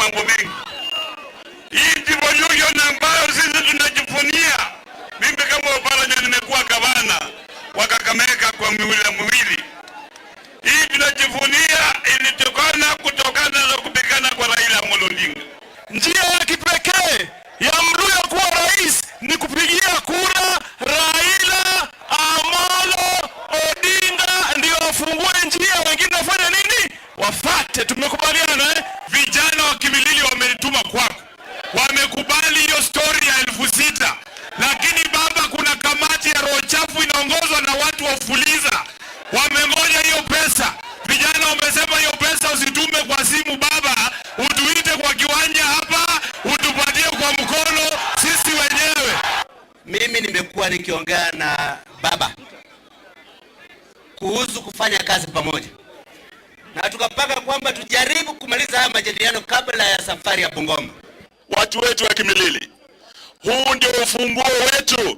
Mambo mengi. Hii devolution ambayo sisi tunajivunia, mimi kama Oparanya nimekuwa gavana wa Kakamega kwa miwili miwili. Hii tunajivunia ilitokana kutokana na kupigana kwa Raila Amolo Odinga. Njia ya kipekee ya Mluya kuwa rais ni kupigia kura Raila Amolo Odinga, ndio afungue njia, wengine wafanye nini? Wafate. Tumekubaliana, eh? Vijana wa Kimilili wamenituma kwako, wamekubali hiyo story ya 6,000, lakini baba, kuna kamati ya roho chafu inaongozwa na watu wa Fuliza, wamengoja hiyo pesa. Vijana wamesema hiyo pesa usitume kwa simu baba, utuite kwa kiwanja hapa, utupatie kwa mkono sisi wenyewe. Mimi nimekuwa nikiongea na baba kuhusu kufanya kazi pamoja, na tukapanga kwamba tujaribu kumaliza haya majadiliano kabla ya safari ya Bungoma. Watu wetu wa Kimilili, huu ndio ufunguo wetu.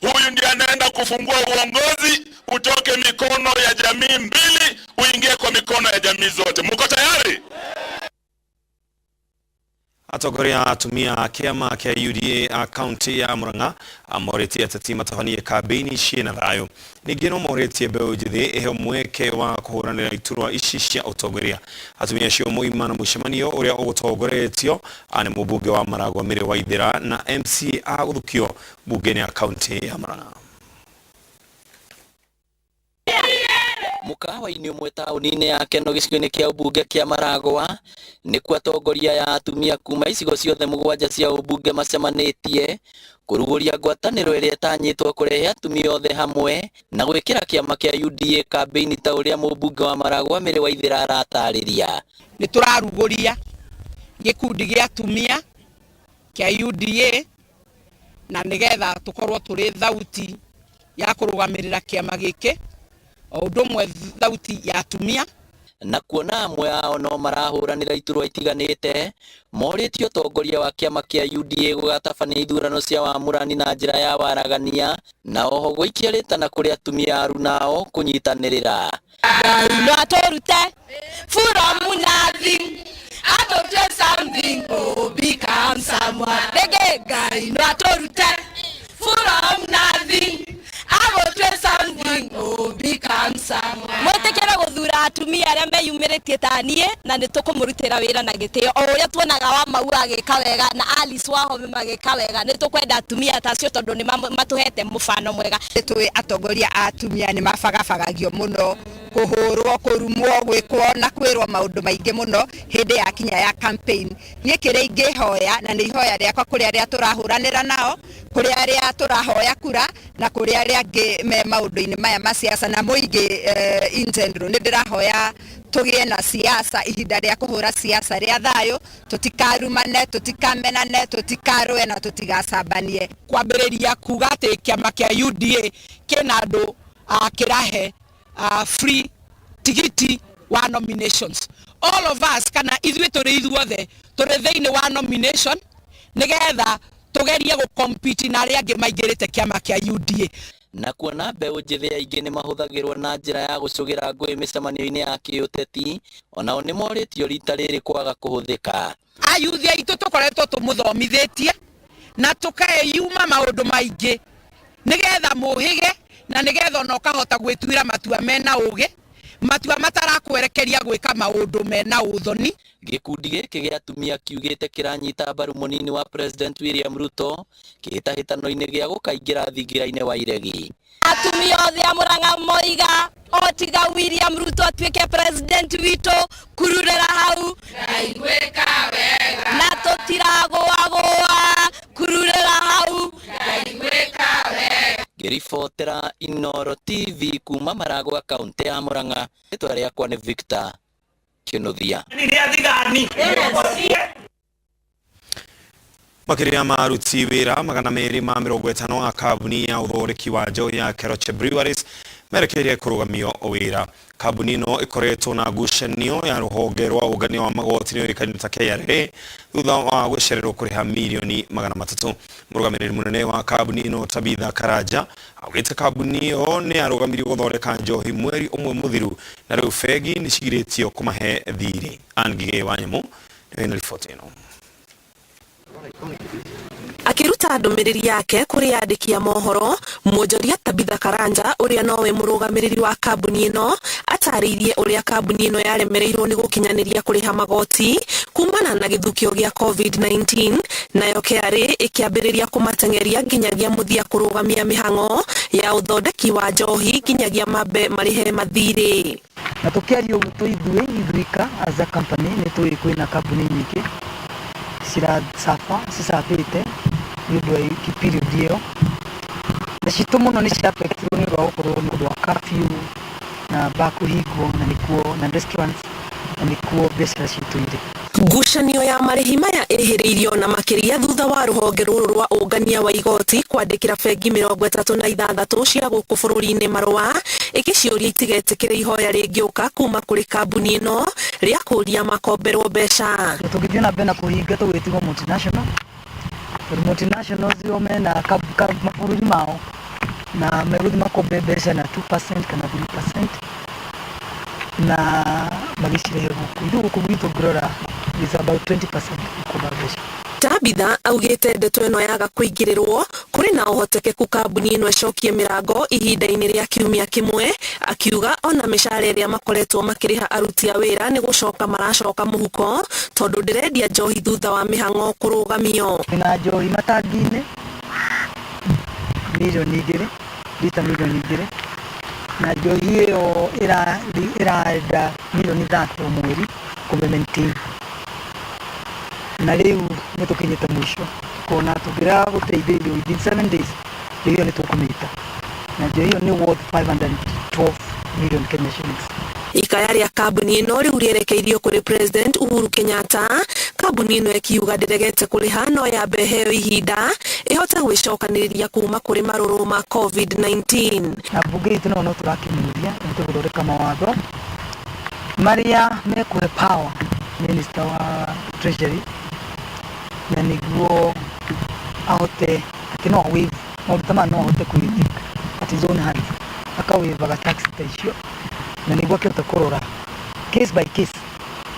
Huyu ndiye anaenda kufungua uongozi utoke mikono ya jamii mbili uingie kwa mikono ya jamii zote. Mko tayari? Atongoria a atumia a kĩama kĩa UDA a kaunti ya Murang'a morĩtie ateti matabanie kambĩini ciĩna thayũ. Ningĩ no morĩtie mbeũ njĩthĩ ĩheo mweke wa kũhũranĩra iturwa ici cia ũtongoria. Atumia acio moima na mũcemanio ũrĩa ũgũtongoretio nĩ mũmbunge wa Maragwa Mary Waithera na MCA a gũthukio mbunge-inĩ ya kaunti ya Murang'a. Mũkawa-inĩ ũmwe taũni-inĩ ya Keno gĩcigo-inĩ kĩa ũmbunge kĩa Maragwa nĩkuo atongoria ya atumia kuma icigo ciothe mũgwanja cia ũmbunge macemanĩtie kũrugũria ngwatanĩro ĩrĩa ĩtanyĩtwo kũrehe atumia othe hamwe na gwĩkĩra kĩama kĩa UDA kambĩini ta ũrĩa mũmbunge wa Maragwa Mary Waithera aratarĩria. Nĩ tũrarugũria gĩkundi gĩa atumia kĩa UDA na nĩgetha tũkorwo tũrĩ thauti ya kũrũgamĩrĩra kĩama gĩkĩ o ũndũ ũmwe thauti ya atumia. Na kuona amwe ao no marahũranĩra iturwa itiganĩte, morĩtie ũtongoria wa kĩama kĩa UDA gũgatabania ithurano cia wamũrani na njĩra ya waragania na oho gũikia rĩtana kũrĩ atumia arunao kũnyitanĩrĩra. No atũrute from nothing, atũtue something, oh, become someone. Rĩngĩ, Ngai no atũrute from nothing, agũtue something, oh, become someone. Mwĩtĩkĩre gũthura atumia arĩa meyumĩrĩtie ta niĩ na nĩ tũkũmũrutĩra wĩra na gĩtĩo o ũrĩa tuonaga wa Mau agĩka wega na Alice Wahome magĩka wega. Nĩ tũkwenda atumia ta acio tondũ nĩ matũhete mũbano mwega. Tũĩ atongoria a atumia nĩ mabagabagagio mũno, kũhũrwo, kũrumwo, gwĩkwo na kwĩrwo maũndũ maingĩ mũno hĩndĩ ya kinya ya campaign. Niĩ kĩrĩa ingĩhoya, na nĩ ihoya rĩakwa kũrĩ arĩa tũrahũranĩra nao, kũrĩ arĩa tũrahoya kura na kũrĩ arĩa angĩ me maũndũ-inĩ maya ma siasa na mũingĩ in general, nĩ ndĩrahoya tũgĩe na siasa, ihinda rĩa kũhũra siasa rĩa thayũ, tũtikarumane, tũtikamenane, tũtikarũe na tũtigacambanie. Kwambĩrĩria kuga atĩ kĩama kĩa UDA kĩna andũ kĩrahe free tigiti wa nominations. All of us, kana ithuĩ tũrĩ ithuothe tũrĩ thĩinĩ wa nomination nĩgetha tũgerie gũcompete na arĩa angĩ maingĩrĩte kĩama kĩa UDA. Na kuona mbeũ njĩthĩ aingĩ nĩ mahũthagĩrwo na njĩra ya gũcũgĩra ngũĩ mĩcemanio-inĩ ya kĩũteti, onao nĩ morĩtio rita rĩrĩ kwaga kũhũthĩka. Ayuthi aitũ tũkoretwo tũmũthomithĩtie na tũkeyuma maũndũ maingĩ nĩgetha mũhĩge na nĩgetha ona ũkahota gwĩtuĩra matua mena ũgĩ, matua matarakwerekeria gwĩka maũndũ mena ũthoni. Gĩkundi gĩkĩ gĩa atumia kiugĩte kĩranyita mbaru mũnini wa President William Ruto kĩhĩtahĩtano-inĩ gĩa gũkaingĩra thingira-inĩ wa iregi. Atumia othe a Murang'a moiga o tiga William Ruto atuĩke president witũ, kururĩra hau na tũtiragũagũa, kururĩra hau. Ngĩribotera Inooro TV kuma Maragwa, kaunti ya Murang'a, rĩtwa rĩakwa nĩ Victor Kinuthia. Makĩria ma aruti wĩra 250 a kambuni ya ũthondeki wa njohi ya Keroche Breweries merekeire kũrũgamio wĩra. Kambuni ĩno ĩkoretwo na ngucanio ya rũhonge rwa ũngania wa magoti nĩ ũĩkaine ta KRA thutha wa gũcererwo kũrĩha mirioni 300. Mũrũgamĩrĩri mũnene wa kambuni ĩno Tabitha Karanja augĩte kambuni ĩyo nĩ yarũgamirio gũthondeka njohi mweri ũmwe mũthiru na rĩu bengi nĩ cigirĩtio kũmahe thirĩ. Ann Ngigĩ wa Nyamũ Nĩwe na riboti ĩno. Akiruta ndũmĩrĩri yake kũrĩ andĩki a mohoro, mwonjoria Tabitha Karanja ũrĩa nowe mũrũgamĩrĩri wa kambuni ĩno atarĩirie ũrĩa kambuni ĩno yaremereirwo nĩ gũkinyanĩria kũrĩha magoti kumana na gĩthukio gĩa COVID-19, nayo KRA ĩkĩambĩrĩria kũmateng'eria nginyagia mũthia kũrũgamia mĩhang'o ya ũthondeki wa njohi nginyagia mambe marĩhe mathirĩ. Na tukiaria ũguo twĩ ithuĩ ithuika as a company nĩ tũĩ kwĩna kambuni nyingĩ cirasaba cicabĩte nĩ ũndũ wa period ĩyo, na citũ mũno nĩ ciaffectirwo nĩ ũndũ wa gũkorwo nĩ ũndũ wa curfew na bar kũhingwo na nĩkuo na restaurants na nĩkuo biacara citũ irĩ. Ngucanio ya marĩhi maya ĩhĩrĩirio na makĩria thutha wa rũhonge rũrũ rwa ũngania wa igoti kwandĩkĩra bengi 36 cia gũkũ bũrũri-inĩ marũa ĩgĩciũria itigetĩkĩre ihoya rĩngĩũka kuma kũrĩ kambuni ĩno rĩa kũria makomberwo mbeca. Tũngĩthiĩ na mbere na kũhinga tũgwĩtigwo multinational, tondũ multinationals o mena mabũrũri mao na megũthiĩ makombe mbeca na 2% kana 3% na magĩcirehe gũkũ. Ithuĩ gũkũ gwitũ ngĩrora is about 20% gũkomba mbeca. Tabitha augĩte ndeto ĩno yaga kũingĩrĩrwo kũrĩ na ũhotekeku kambuni ĩno ĩcokie mĩrango ihinda-inĩ rĩa kiumia kĩmwe, akiuga ona mĩcara ĩrĩa makoretwo makĩrĩha aruti a wĩra nĩ gũcoka maracoka mũhuko tondũ ndĩrendia njohi thutha wa mĩhang'o kũrũgamio. Na njohi matangi-inĩ mirioni igĩrĩ, rita mirioni igĩrĩ, na njohi ĩyo ĩraenda mirioni 30 o mweri kũmĩ maintain. Na rĩu nĩ tũkinyĩte mũico kuona tũngĩrega gũteithĩrĩrio within 7 days njohi ĩyo nĩ tũkũmĩita, na njohi ĩyo nĩ worth 512 million Kenya shillings. Ikaya rĩa kambuni ĩno rĩu rĩerekeirio kũrĩ President Uhuru Kenyatta. Kambuni ĩno ĩkiuga ndĩregete kũrĩha no yambe ĩheo ihinda ĩhote gwĩcokanĩrĩria kuma kũrĩ marũrũ ma COVID-19. Na mbunge itũ nayo no tũrakĩmũria ĩhote gũthondeka mawatho marĩa mekũhe power Minister wa Treasury na nĩguo ahote atĩ no waive maũndũ ta maya, no ahote kũ at his own hands akawaivaga tax ta icio, na nĩguo akĩhota kũrora case by case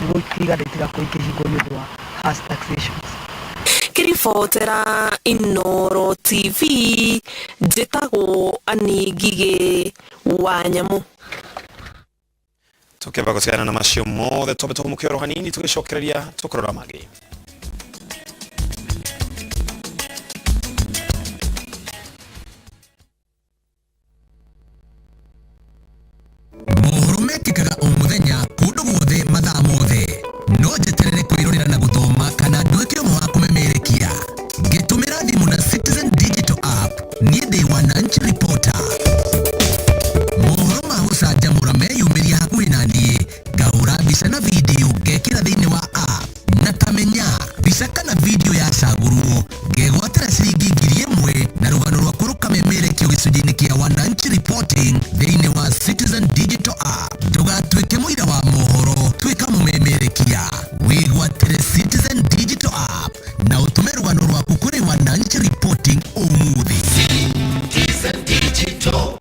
nĩguo iganda itigakorwo ikĩhingwo nĩ ũndũ wa harsh taxations. Kĩribotera Inooro TV, njĩtagwo Annie Ngigĩ wa Nyamũ. Tukiamba gũtigana na macio mothe twambe tũhũmũke oro hanini tũgĩcokereria tũkũrora mangĩ. Mohoro mekĩkaga o mũthenya kũndũ guothe mathaa mothe, no njeterere kwĩrorera na gũthoma kana nduĩke ũmwe wa kũmemerekia ngĩtũmĩra thimũ na Citizen Digital App. Niĩ ndĩ Wananchi Reporter. Mohoro ma gũcanjamũra meyumĩria hakuhĩ na niĩ, ngahũra mbica na video ngekĩra thĩinĩ wa app, na tamenya mbica kana video yacagũrwo ngegwatĩra ciringi 1000 na rũgano rwakwa rũkamemerekio gĩcunjĩ-inĩ kĩa Wananchi Reporting thĩinĩ wa Citizen Digital App. Ndũgatuĩke mũira wa mohoro, tuĩka mũmemerekia. Wĩgwatĩre Citizen Digital App na ũtũme rũgano rwaku kũrĩ Wananchi Reporting ũmũthĩ. Citizen Digital.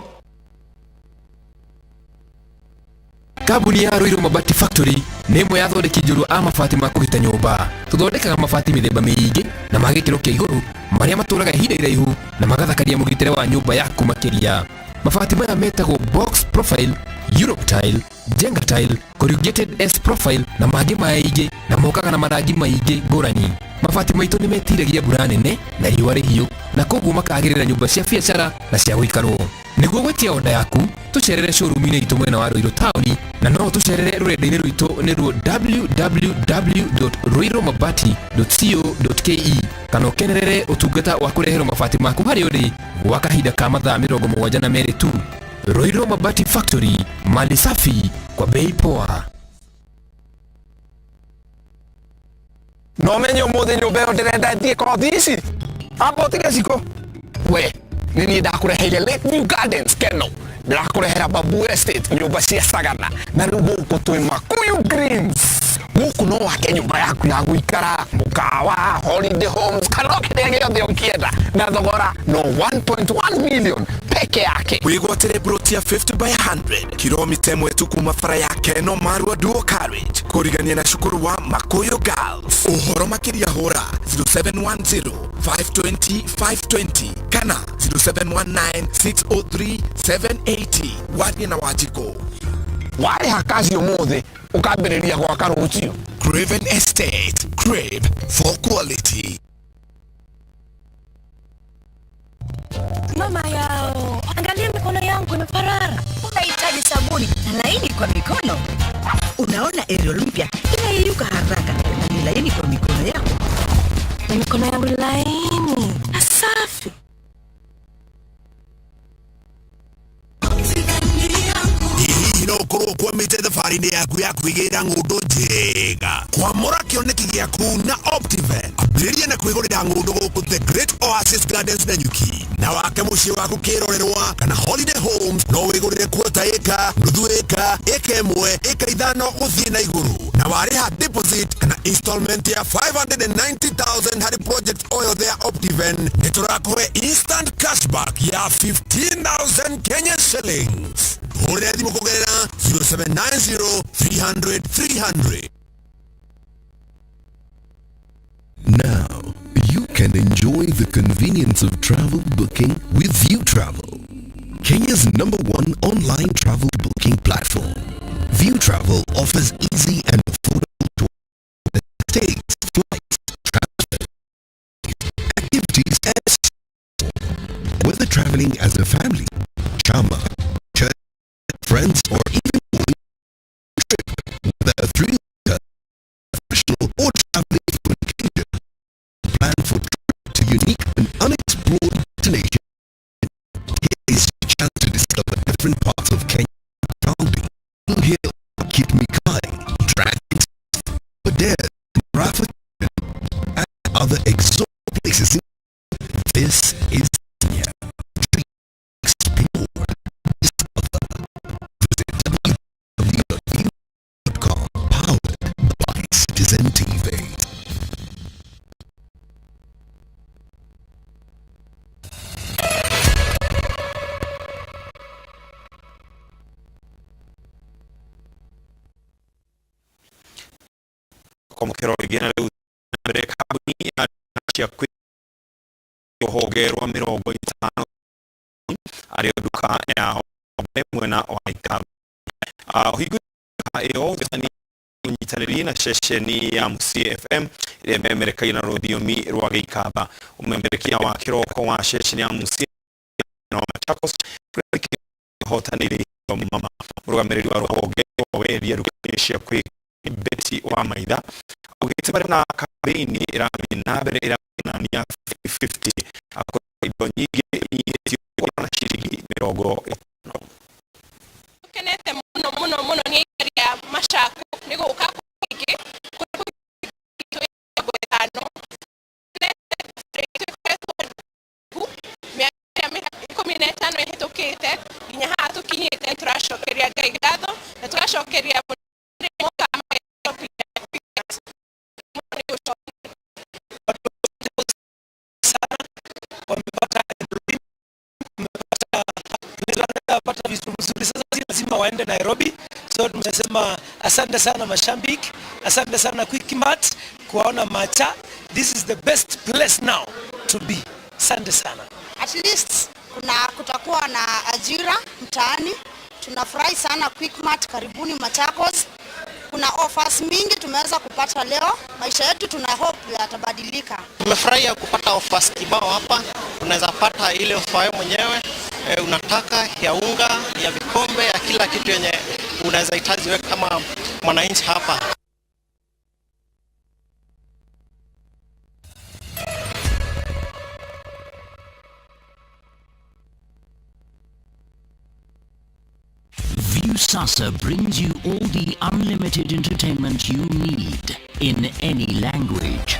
Kambuni ya Ruiru Mabati Factory nĩ ĩmwe ya athondeki njorua a mabati ma kũgita nyũmba. Tũthondekaga mabati mĩthemba mĩingĩ na ma gĩkĩro kĩa igũrũ marĩa matũraga ihinda iraihu na magathakaria mũgitĩre wa nyũmba yaku makĩria. Mabati maya metagwo box profile, Europe tile, Jenga tile, corrugated S profile na mangĩ maingĩ, na mokaga na marangi maingĩ ngũrani. Mabati maitũ nĩ metiragia mbura nene na riũa rĩhiũ, na koguo makagĩrĩra nyũmba cia biacara na cia gũikarwo. Nĩguo gwĩtia oda yaku, tũcerere showroom-inĩ itũ mwena wa Ruiru taũni, na no tũcerere rũrenda-inĩ rwitũ nĩruo www.ruirumabati.co.ke, kana ũkenerere ũtungata wa kũreherwo mabati maku harĩa ũrĩ gwa kahinda ka mathaa 72 tu. Ruiru Mabati Factory, mali safi kwa bei poa. No menye ũmũthĩ nyũmba ĩyo ndĩrenda thiĩ kothi ici amba ũtige ciko we nĩ niĩ ndakũreheire Lakeview Gardens Keno, ndĩrakũrehera Babu Estate, nyũmba cia Sagana, na rĩu gũkũ twĩ Makuyu Greens. Gũkũ no wake nyũmba yaku ya gũikara, mũkawa, holiday homes kana o kĩrĩa gĩothe ũngĩenda na thogora no 1.1 million peke yake. Wĩgwatĩre broti ya 50 by 100 kilomita ĩmwe tu kuma bara ya Keno Marua Duo Carriage kũrigania na cukuru wa Makuyu Girls. Ũhoro makĩria hũra 0710 520 520 kana 0719 603 780. Warie na Wanjikũ. Warĩha kaci ũmũthĩ ũkambĩrĩria gwaka rũciũ. Craven Estate, crave for quality. Mama yao, angalia mikono yangu imeparara. Unahitaji sabuni na laini kwa mikono. Unaona Ariel mpya inayeyuka haraka na ni laini kwa mikono yako. Na mikono yangu laini na safi. Hihi no ũkorwo ũkwamĩte thabarĩ-inĩ yaku ya kwĩgĩra ng'ũndũ njega. Kwamũra kĩoneki gĩaku na Optiven. Ambĩrĩria na kwĩgũrĩra ng'ũndũ gũkũ The Great Oasis Gardens Nanyuki. Na wake mũciĩ waku kĩrorerwa kana holiday homes no wĩgũrĩre quarter ĩka, nuthu ĩka, ĩka ĩmwe, ĩka ithano gũthiĩ na igũrũ. Na warĩha deposit kana installment ya 590,000 harĩ project o yothe ya Optiven, nĩ tũrakũhe instant cashback ya 15,000 Kenya shillings. Hũrĩra thimũ kũgerera 0790 300 300. Now, you can enjoy the convenience of travel booking with View Travel, Kenya's #1 online travel booking platform. View Travel offers easy and affordable tours, stays, flights, transfers, activities, and more. Whether traveling as a family, chama, church, friends, or even going on a trip, whether through professional or traveling for vacation, plan for trip to unique and unexplored destinations. Here is your chance to discover different parts of Kenya, founding Hill, Kitmikai, Dragons, Aberdare, Rafa, and other exotic places. This is Kenya. Explore, discover. Visit www.view.com. Powered by Citizen TV. Kwamũkĩra rĩngĩ na rĩu mbere kambuni ya cia kwĩ rũhonge rwa 50 arĩo nduka yao mwena wa Ikamba. Ũhingũri ĩyo nĩ ũnyitanĩri na ceceni ya Mũciĩ FM ĩrĩa ĩmemerekagia na rũthiomi rwa Gĩikamba. Ũmemerekia wa kĩroko wa ceceni ya Mũciĩ wa Machakos hotanĩire mama mũrũgamĩrĩri wa rũhonge rwa wendia nduka-inĩ cia kwĩ Betty wa Maitha augĩte marĩ na kambĩini ĩrathiĩ na mbere ĩronania 50 akorwo indo nyingĩ inyihĩtio na ciringi 50. Tukenete mũno mũno mũno nĩ aikari a Machakos nĩ gũka kũingĩ mĩrongo ĩtano mĩaka 15 ĩhĩtũkĩte nginya haha tũkinyĩte. Tũracokeria Ngai ngatho na tũgacokeria wamepata vitu vizuri. Sasa si lazima waende Nairobi. So tumesema asante sana Mashambik, asante sana Quickmart kuwaona Macha. This is the best place now to be. Asante sana. At least kuna kutakuwa na ajira mtaani. Tunafurahi sana Quickmart, karibuni Machakos. Kuna offers mingi tumeweza kupata leo. Maisha yetu tuna hope yatabadilika. Tumefurahia kupata offers kibao hapa. Unaweza pata ile offer wewe mwenyewe unataka, ya unga, ya vikombe, ya kila kitu yenye unaweza hitaji wewe kama mwananchi hapa. Viusasa brings you all the unlimited entertainment you need in any language.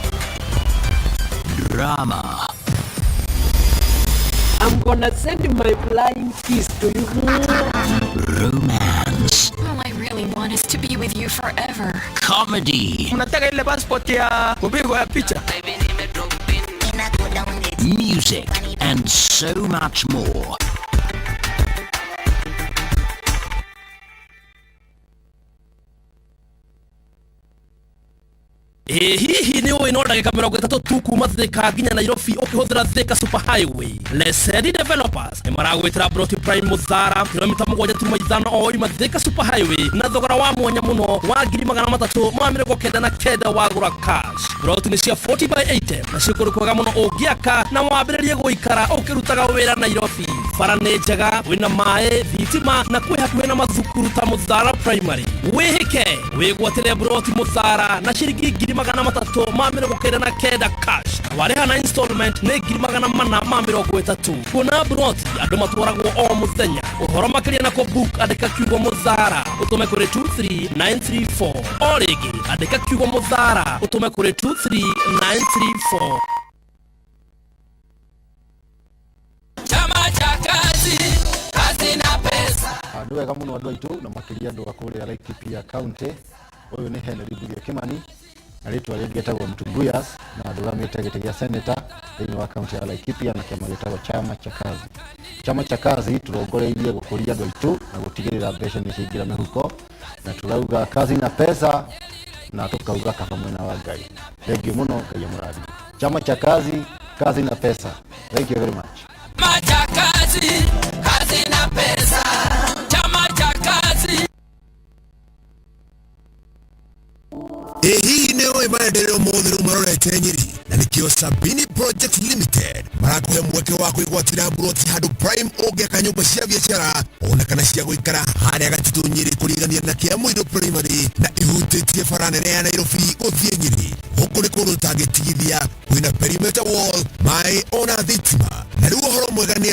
Drama. I'm gonna send my flying kiss to you. Romance. All I really want want is to be with you forever. Comedy. Mnataka ile passport ya kupigwa ya picha? Music and so much more. Ĩ hihi nĩ ũĩ no ndagĩka 30 tu kuma Thika nginya Nairobi ũkĩhũthĩra Thika Super Highway. Lesedi Developers nĩ maragwĩtĩra Broti Prime Mũthara kilomita 7.5 o ima Thika Super Highway na thogora wa mwanya mũno wa 399,000 wagũra cash. Broti nĩ cia 40 by 80 na ciĩ kũndũ kwega mũno ũngĩaka na wambĩrĩrie gũikara ũkĩrutaga wĩra Nairobi. Bara nĩ njega, wĩna maĩ, thitima na kwĩ hakuhĩ na mathukuru ta Mũthara Primary. Wĩhĩke wĩgwatĩre Broti Mũthara na ciringi 399,000 cash. Warĩha na installment nĩ 430,000. Kuona broti andũ matwaragwo o mũthenya. Ũhoro makĩria na kũbook andĩka kiugo Mũthara ũtũme kũrĩ 23934. O rĩngĩ andĩka kiugo Mũthara ũtũme kũrĩ 23934. Chama cha kazi, kazi na pesa. Nĩ wega mũno andũ aitũ na makĩria andũ a kũrĩa Laikipia County. Ũyũ nĩ Henry Mbugia Kimani na rĩtwa rĩngĩ etagwo Mtunguyas na ndũgamĩte gĩtĩ gĩa senator thĩinĩ wa kaunti ya Laikipia na kĩama gĩtagwo Chama cha Kazi. Chama cha Kazi tũrongoreirie gũkũria andũ aitũ na gũtigĩrĩra mbeca nĩ ciaingĩra mĩhuko, na tũrauga kazi na pesa na tukauga kaba mwena wa Ngai. Thank you mũno, Ngai amũrathime. Chama cha Kazi, kazi na pesa. Thank you very much. Chama cha kazi, kazi na pesa. Chama cha kazi. Ĩ hihi nĩ ũĩ maendeleo mothe rĩu marorete Nyeri na nĩkĩo Sabini Project Limited marakũhe mweke wa kwĩgwatĩra buroti handũ prime ũngĩaka nyũmba cia biacara ona kana cia gũikara harĩa Gatitũ Nyeri kũrigania na Kĩamũirũ Primary na ihutĩtie bara nene ya Nairobi gũthiĩ Nyeri. Gũkũ nĩ kũndũ ũtangĩtigithia, kwĩna perimeter wall, maĩ ona thitima. Na rĩu ũhoro mwega nĩ